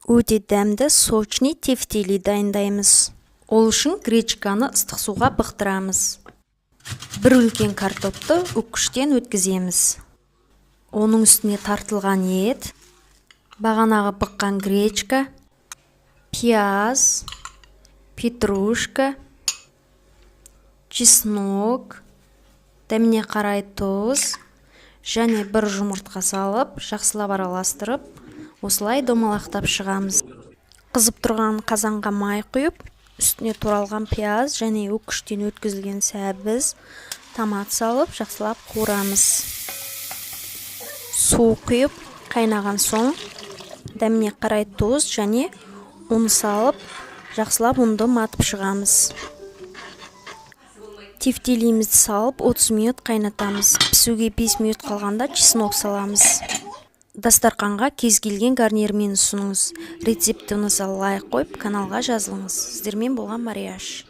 Өте дәмді, сочный тефтели дайындаймыз. Ол үшін гречканы ыстық суға бықтырамыз. Бір үлкен картопты үккіштен өткіземіз. Оның үстіне тартылған ет, бағанағы быққан гречка, пияз, петрушка, чеснок, дәміне қарай тұз және бір жұмыртқа салып, жақсылап араластырып, осылай домалақтап шығамыз. Қызып тұрған қазанға май құйып, үстіне туралған пияз және үккіштен өткізілген сәбіз, томат салып, жақсылап қуырамыз. Су құйып, қайнаған соң дәміне қарай тұз және ұн салып, жақсылап ұнды матып шығамыз. Тефтелимізді салып, 30 минут қайнатамыз. Пісуге 5 минут қалғанда чеснок саламыз. Дастарқанға кез келген гарнирмен ұсыныңыз. Рецепті ұнаса, лайк қойып, каналға жазылыңыз. Сіздермен болған Марияш.